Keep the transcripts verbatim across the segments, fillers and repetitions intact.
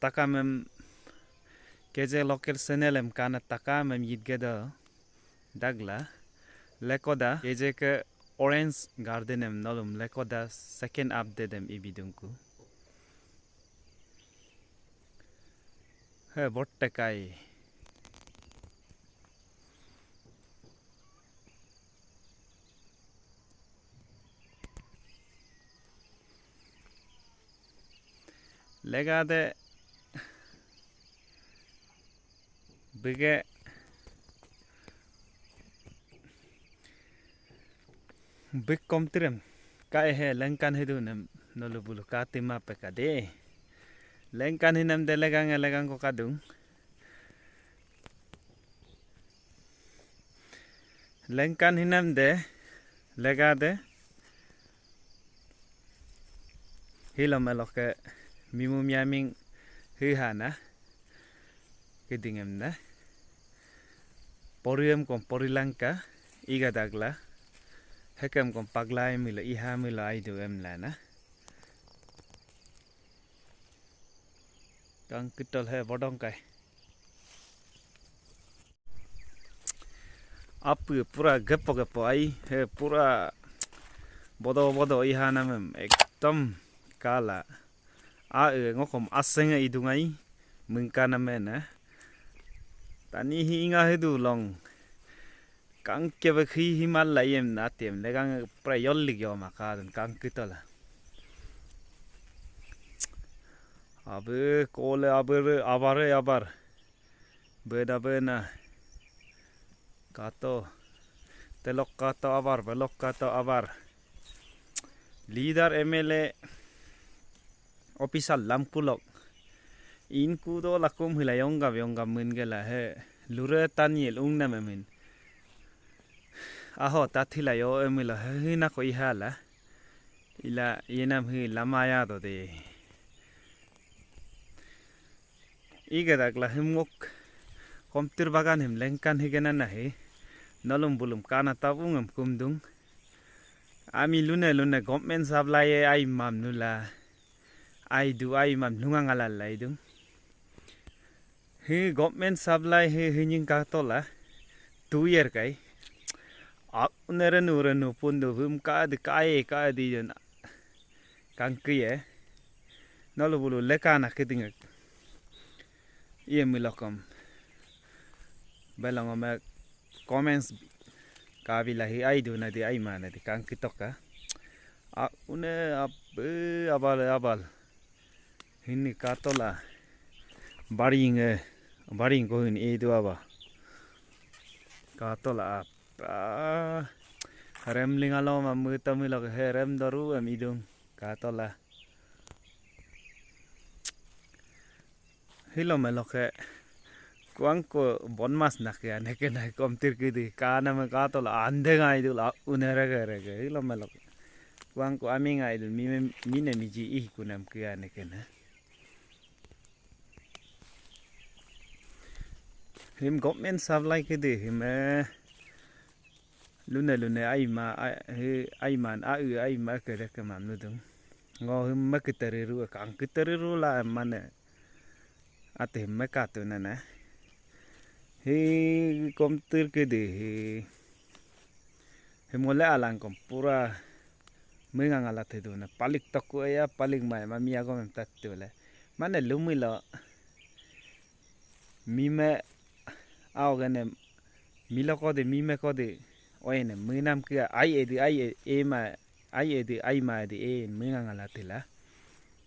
takam em, keje local channel em kana takam em yit geda dagla. Lekoda, keje ke Orange Garden em nolum lekoda second update em ibidungku. He, bottekai. Legade bege bek komtirem ka ehe lengkan hidunem nolu bulu ka tima pekade. Lengkan hinem de legang e legang ko kadung. Lengkan hinem de legade hilo meloke mimu miaming hihana. Kedingem na. Poriem kom porilangka iga dagla. Hekem kom pagla emilo iha milo aidu emlana. Kangkitol he bodongkai. Apu pura gepo gepo ai he pura bodo bodo ihanamem ekdom kala. A, e, ngokom asenge idung ai, mengkana mena. Tani hi inga hidu long. Kangkebek hi himal la iem na tiem, legang pra yollik yo maka dun kangkitola. Abe, kole, abe, re, abare, abar. Bena, bena. Kato. Telok kato abar, belok kato abar. Leader M L A official lamkulok. Inku do lakum hila yonggam, yonggam mengela he. Lure tanyel ungna memin. Aho, tat hila yo emila he, hina ko ihala. Ila, yenam hi lamaya do de. Iga dagla him ngok komtir bagan him lengkan hi gena nahi. Nolum bulum kana tabung em kumdung. Ami lune lune government supply e ai mam nula. Ai du ai mam lunga ngalal ai dung. Hi government supply hi hinying katola. Two year kai. Ak nere nure nu pundu him kadi kai kadi jen. Kangki e. Nolu bulu leka na kiding. Iye milokom. Belong ome comments kabila hi ai du nadi ai ma nadi kangki toka. A une ab abal abal. Hini katola. Baring e. Baring ko hini e du aba. Katola ab. Ah, rem linga lo ma muta milo ke he rem doru em idung. Katola. Hilo melo ke kuang ko bon mas nak ya neke na komtir kidi. Kana me katola ande ngai dula une rege rege. Hilo melo ke. Kuang ko ami ngai dul mi me, mi ne mi ji ih kunam ke ya neke na. Him government supply kede him, eh, lune lune aima, a, he, aiman, a, u, aima kede kemam nudung. Ngo him mekiteri ru, kangkiteri ru la mane. Ate him mekatu nana. He komtir kede he. Him ngole alang kom pura mengang alat he duna. Palik toku eya, palik mai, mami ago mem tatu le. Mane lumilo. Mime, ao gene, milo kode, mime kode. Oene, menam kia, ai edi, ai e, ema, ai edi, aima edi, e, mengang alat he la.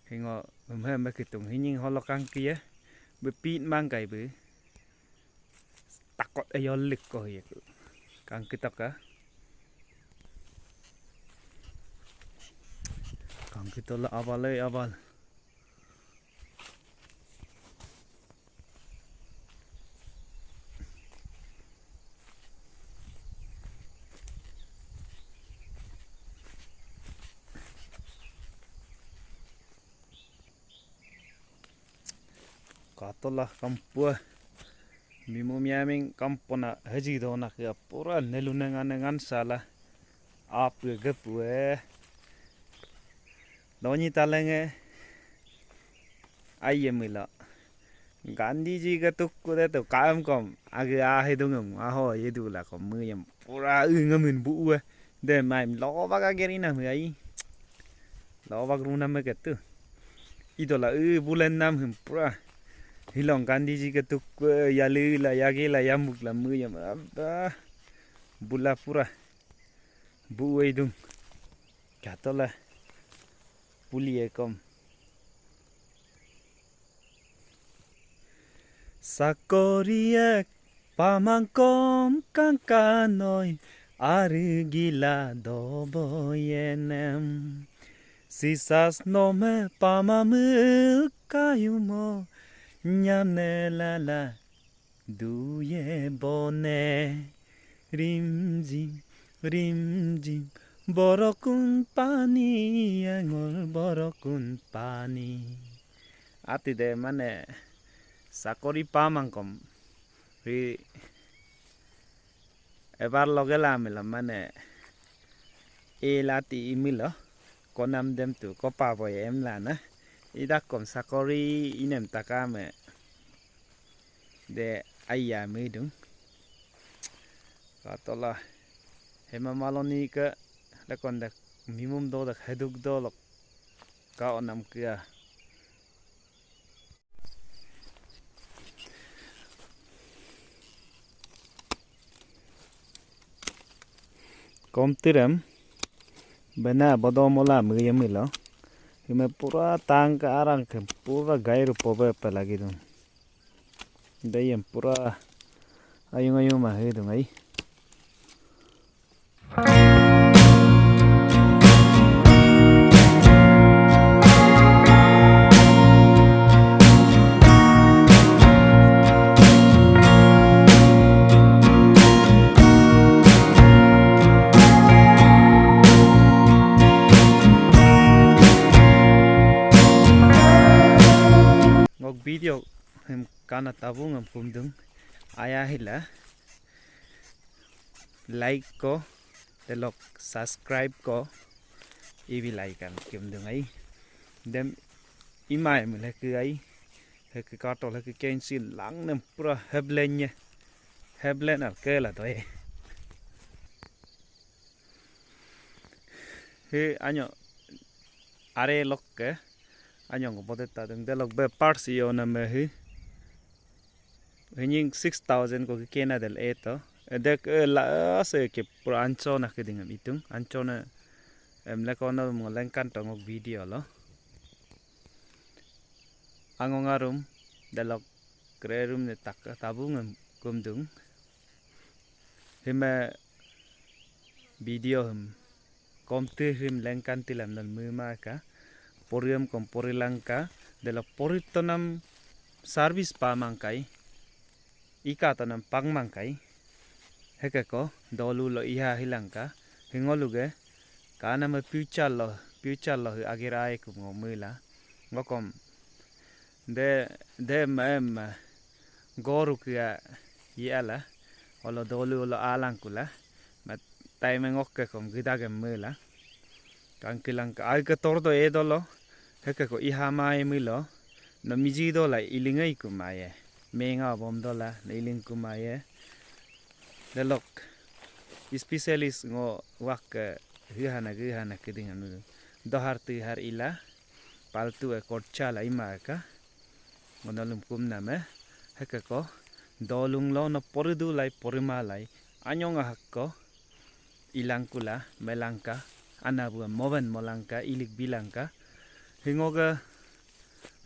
Hingo, mem he mekitung, hinying holo kangki e. Be pit mangkai be. Takot e yollik ko hiyeku. Kangki toka. Kangki tola abal e abal. Katola kampua. Mimu miaming kampona haji dona kia pura nelunengan nengan sala. Apu gepu e. Donyi talenge. Aye mila. Gandhiji ka tukku de tu kaam kom agi ahi dungem aho ye dula kom muyem pura ungem hin bu ue. De maim loba ka geri nam hi ai. Loba ka ru nam ke tu. Idola u bulen nam hin pura. Hilong Gandhiji ka tukku yali la yagi la yamuk la muyem abba. Bula pura. Bu ue dung. Katola. Puli e kom. Sakori ek pamangkom kangkanoi arugila doboyenem. Sisas nome pamamuk kayumo nyamne lala. Duye bone rimjim, rimjim, borokun pani, engor borokun pani. Atide mane sakori pamangkom ri Ebar loge la milo mane, e lati imilo, konam dem tu, kopa boy em lana. Idak kom sakori inem takame. De aya midung. Katola, hema maloni ke, lekon dak mimum do dak heduk do lok. Ka onam kia. Komtirem bena bodo mola muyem milo. Hime pura tangka arang kem pura gairu pobe pelagi dun. Dayem pura ayung ayung ma hidung ai. Ngok video hem kana tabung hem kumdung aya hila. Like ko, telok subscribe ko, ibi like an kumdung ai. Dem imai mul heke ai, heke katol heke kensi lang nem pura heblen ye. Heblen al kela doye. He anyo are lokke, anyo ngo bote tadung, telok be parts yo na me he. Hinying six thousand ko kena del eto. Edek e la se ke pura ancho na ke dingam itung. Ancho na em leko na mo lengkan to ngok video lo. Ango ngarum delok krerum ne tak tabung em kumdung. Hime video hem. Komti him lengkan tilam non mema ka. Poriam kom porilangka. Dela poritonam service pamangkai. Ika tonam pangmangkai. Heke ko dolu lo iha hilangka. Hingoluge. Kanam future lo. Future lo hi agirai kum ngo mela. Ngokom. De, de ma em, goru kia iala, olo dolu olo alangkula, ma taime ngokke kom gidagem mela. Kangkilangka, ai ke tordo edolo, heke ko iha mai milo, no miji dola ilingai kumaye, menga bom dola, no iling kumaye. Delok, specialist ngo wak, hihana, hihana kedingan, dohar tihar ila, paltu e korcha la ima ka. Ngo nolum kumnam e. Heke ko. Dolung lo no poridu lai porima lai. Anyong ahak ko. Ilangkula, melangka. Anabu moben molangka, ilik bilangka. Hingoga.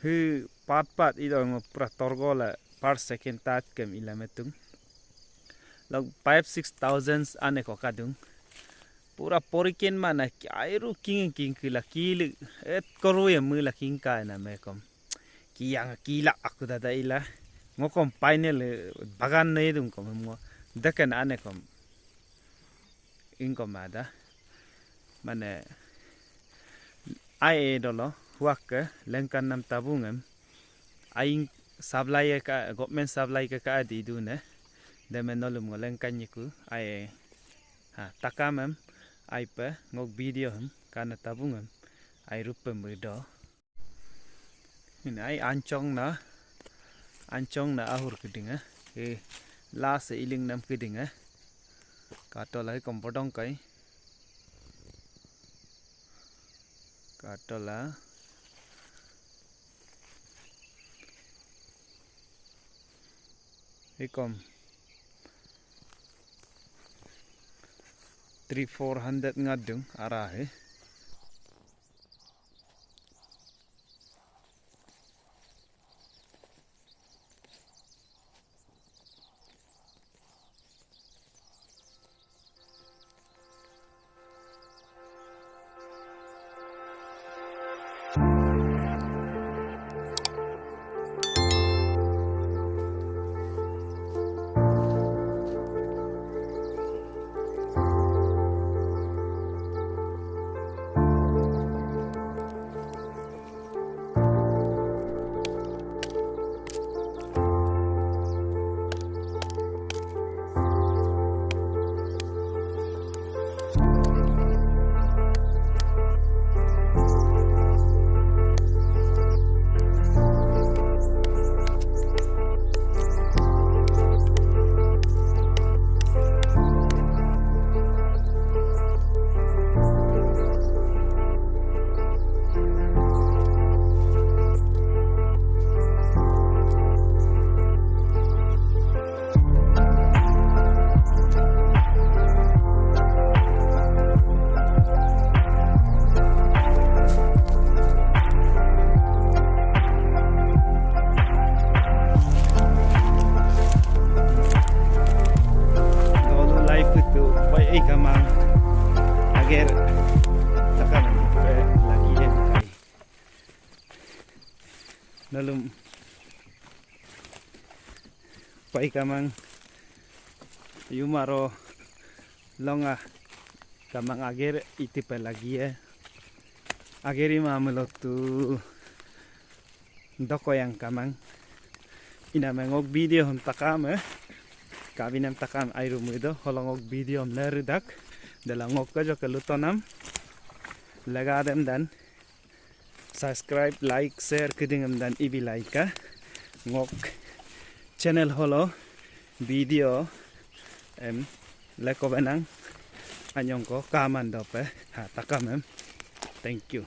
Hi pat pat ido ngo pura torgola. Par second tat kem ila metung. Log five six thousand ane ko kadung. Pura poriken mana ki airu king king kila kili et koru ya mula king ka na mekom. Kiyang kila aku dada ila. Ngokom painel bagan na idung kom mo. Deken ane kom. Ingkom ada. Mane ai e dolo huak ke lengkan nam tabung em. Aing supply ka, government supply ka ka adi dune. Deme nolum ngo lengkan nyiku ai. Ha, takam em ai pe ngok video hem kana tabung em. Ai rupe mui do. Ini ai anchong na. Anchong na ahur kiding e. Ke last e Ilingnam kiding e. Ka tola hi kom bodong kai. Ka tola. Hi kom three, four hundred ngat dung ara hi. Dolo lai putu pai ei kamang ager takam pe lagi en kai. Nalum pai kamang yuma ro longa kamang ager iti pe lagi e. Ager ima melotu doko yang kamang. Inam e ngok video hom takam e. Kabin em takam ai rumu do holong ngok video hom ne rudak. Dela ngok ka jo ke lutonam. Lega dem dan. Subscribe, like, share kiding em dan ibi like ka. Ngok channel holo video em leko benang anyong ko kaman dope ha takam em. Thank you.